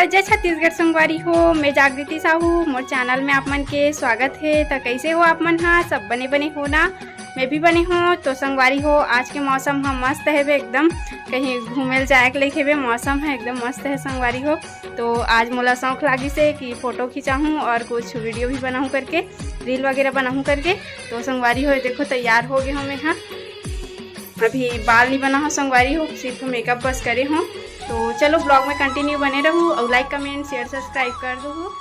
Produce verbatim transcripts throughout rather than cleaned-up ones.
जय छत्तीसगढ़ संगवारी हो, मैं जागृति साहू, मोर चैनल में आप मन के स्वागत हे। त कइसे हो आप मन हा? सब बने बने हो ना? मैं भी बने हो। तो संगवारी हो, आज के मौसम ह मस्त हेबे एकदम, कहीं घूमे ल जाए के लइक हेबे, मौसम ह एकदम मस्त हे संगवारी हो। तो आज मोला शौक लागिस हे कि फोटो खिंचाहूँ और कुछ वीडियो भी बनाहूँ करके, रील वगैरह बनाहूँ करके। तो संगवारी हो, देखो तैयार हो गे हो मैं हा। अभी बाल नहीं बना हो संगवारी हो, सिर्फ मेकअप बस करे हो। तो चलो, ब्लॉग में कंटिन्यू बने रहू और लाइक, कमेंट, शेयर, सब्सक्राइब कर दो।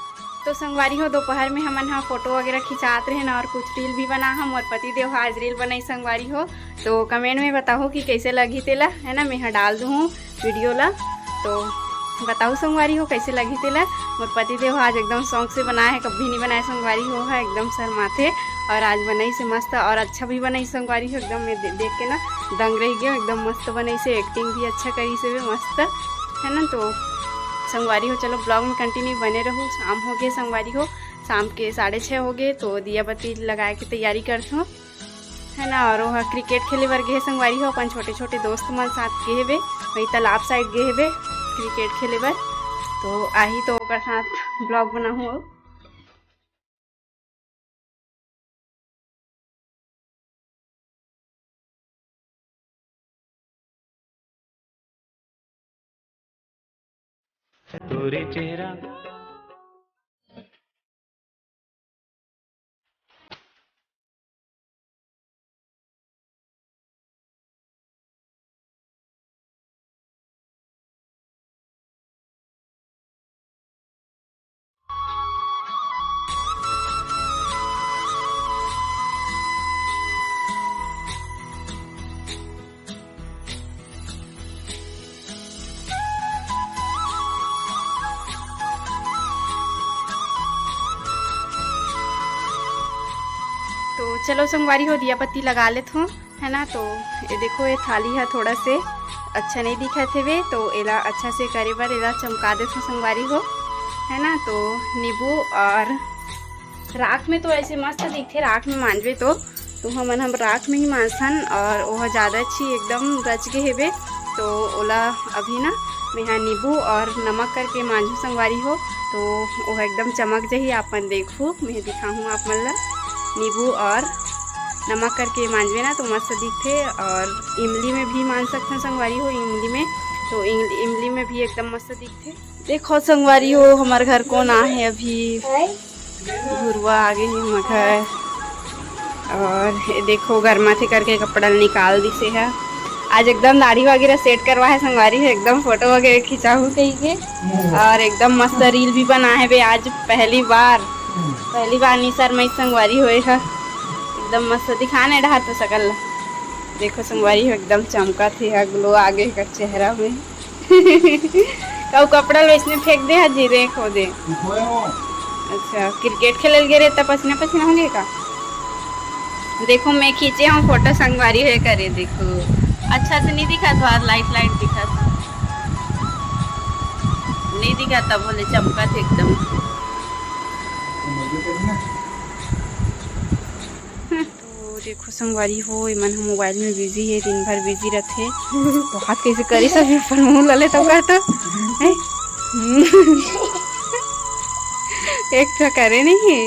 तो संगवारी हो, दोपहर में हमन हा फोटो वगैरह खिंचात रहे ना और कुछ रील भी बना हम। मोर पति देव हा आज रील बनाई संगवारी हो। तो कमेंट में बताओ कि कैसे लगी तेला, है ना, मैं हा डाल दूँ वीडियो ला। तो बताओ संगवारी हो, कैसे लगी तेला। मोर पति देव हा आज एकदम शौक से बनाए है, कभी नहीं बनाए संगवारी हो, है एकदम शर्माथे। और आज बनाई से मस्त और अच्छा भी बनाई संगवारी हो, एकदम मैं दे, देख के ना दंग रह गया, एकदम मस्त बनाई से, एक्टिंग भी अच्छा करी से भी मस्त, है ना। तो संगवारी हो, चलो ब्लॉग में कंटिन्यू बने रहू। शाम हो गए संगवारी हो, शाम के साढ़े छः हो गए, तो दिया बत्ती लगाए के तैयारी करथों, है ना। और वह क्रिकेट खेले बर गे हे संगवारी हो, अपन छोटे छोटे दोस्त मन साथ गे हेबे, वही तालाब साइड गे हेबे क्रिकेट खेले बर। तो आही तो ओकर साथ ब्लॉग बनाहूँ। तोरे चेहरा। तो चलो संगवारी हो, दिया बत्ती लगा लेत हो, है ना। तो ये देखो, ये थाली है थोड़ा से अच्छा नहीं दिखत हेवे, तो एला अच्छा से करे बर एला चमका देत हो संगवारी हो, है ना। तो नींबू और राख में तो ऐसे मस्त दिखथे, राख में मांजबे तो, तो हमन हम राख में ही मांजथन और ओह ज्यादा अच्छी एकदम रच के हेबे। तो ओला अभी ना मेहा नींबू और नमक करके मांजू संगवारी हो, तो ओह एकदम चमक जही। आपन देखू, मैं दिखाहूँ आप मन ला, नींबू और नमक करके मांजबे ना तो मस्त दिखथे। और इमली में भी मांज सकथन संगवारी हो, इमली में तो इम-, इमली में भी एकदम मस्त दिखथे। देखो संगवारी हो, हमर घर कोन आहे अभी, घुरवा आगे हे हमर घर। और ये देखो, गरमाथे करके कपड़ा निकाल दिसे है। आज एकदम दाढ़ी वगैरह सेट करवा है संगवारी हो, एकदम फोटो वगैरह खिंचाहू कही के। और एकदम मस्त रील भी बना है बे आज, पहली बार, पहली बार निसर मई संगवारी होए है। एकदम मस्त दिखाने डहार तो सकल ला। देखो संगवारी हो, एकदम चमका थे, ग्लो आगे का चेहरा में। कहू कपड़ा लो इसने फेंक दे, हाजी रे, खो दे। अच्छा, क्रिकेट खेलल गे रहे, तब पसीना पसीना हो गए का? देखो, मैं खींचे हूँ फोटो, संगवारी हुए करे, देखो, अच्छा से नहीं दिखा, थोड़ा लाइट लाइट दिखा, नहीं दिखा, तब बोले चमका थे एकदम। तो देखो संगवारी हो, एमन ह मोबाइल में बिजी हे, दिन भर बिजी रथे। तो हाथ कैसे करे सब ऊपर मुंह लले तब का तो, हैं? एक तो करे नहीं है।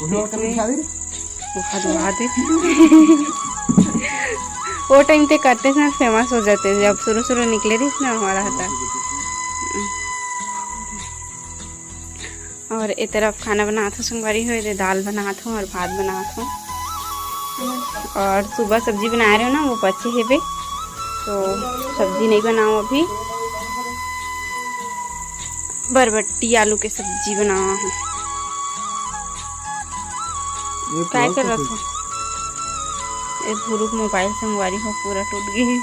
उन्हें और कभी खा दे। वो हाथ, वो हाथ है। वो टाइम ते करते ना फेमस हो जाते, जब शुरू शुरू निकले रही ना हमारा हाथ। और ए तरफ खाना बनात हूँ संगवारी हो, एदे दाल बनात हूँ और भात बनात हूँ। और सुबह सब्जी बनाए रहे हो ना, वो बचे हेबे, तो सब्जी नहीं बनाओ अभी, बरबट्टी आलू के सब्जी बनावा हूँ। ये काय कर रहा था? ए भुरुक मोबाइल संगवारी हो पूरा टूट गई।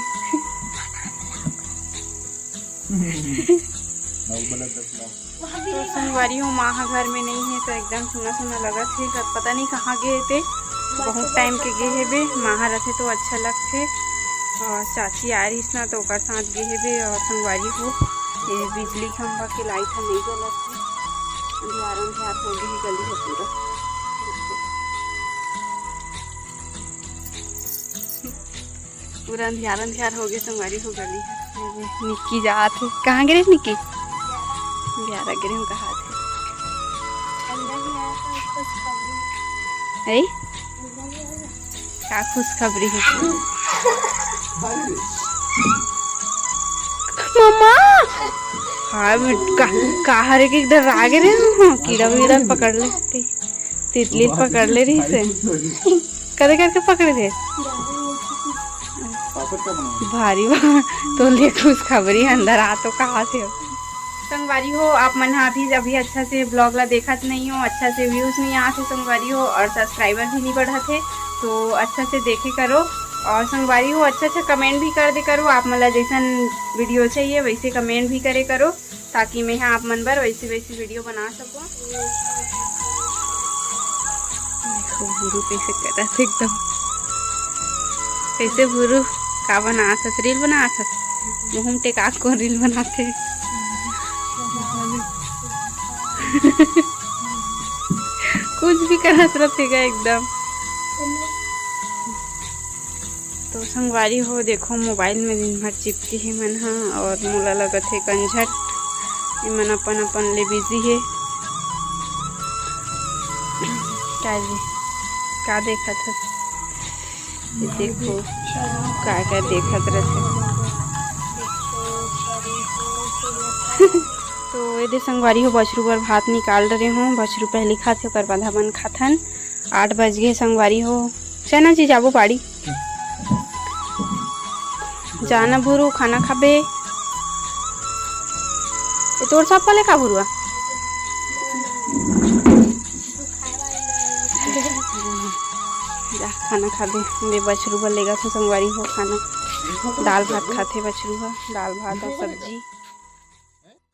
तो संगवारी हो, माँ ह घर में नहीं है तो एकदम सुना सुना लगत हे, सब पता नहीं कहाँ गे हे ते। बहुत टाइम के गे हे बे, माँ ह रथे तो अच्छा लगथे। और चाची आ रहीस ना तो ओकर साथ गे हे बे। और संगवारी हो, ये बिजली खंभा के लाइट ह नहीं जलत हे, अंधियार अंधियार हो गए हे गली ह पूरा। पूरा अंधियार अंधियार हो गए संगवारी हो गली। निक्की जात हे। कहाँ गे रहे निक्की? प्यारा गिरे हूँ कहा थे। अंदर में आया था, खुशखबरी। है? अंदर में आया। का खुशखबरी है? मम्मा! हाँ, मैं का, का हरे के इधर आ गए रहे हो? हाँ, कीड़ा वीड़ा पकड़ ले। तितली पकड़ ले रही से। कदे करके पकड़े थे? पापड़ का बनाओ। भारी बा। तो ले खुशखबरी अंदर आ तो कहा थे। संगवारी हो, आप मन हा अभी, अभी अच्छा से vlog ला देखत नहीं हो, अच्छा से views नहीं आत हे संगवारी हो, और subscriber भी नहीं बढ़त हे, तो अच्छा से देखे करो। और संगवारी हो, अच्छा अच्छा comment भी कर दे करो, आप मन ला जैसन video चाहिए वैसे comment भी करे करो, ताकि मैं हा आप मन बर वैसी वैसी video बना सकूं। देखो भुरू कैसे करत हे एकदम। कैसे भुरू? का बनात हस? रील बनात हस? मुँह में टेका के कोन रील बनात हे? कुछ भी करत रथे गा एकदम। तो संगवारी हो, देखो मोबाइल में दिन भर चिपके हे मन हा, और मोला लगत हे कंझट। ये मन अपन अपन ले बिजी हे। का जी, का देखत हस? ये देखो, का का देखत रथे। तो ये दे संगवारी हो, बछरू बर भात निकाल डरे हों। बछरू पहली खाथे, ओकर बाद हमन खाथन। आठ बज गे संगवारी हो। चल ना जी, जाबो बाड़ी। जा ना भुरू, खाना खाबे। ये तोर सब पले का भुरुआ? जा खाना खाबे। दे बछरू बर लेगत हों संगवारी हो खाना। दाल भात खाथे बछरू हा, दाल भात और सब्जी।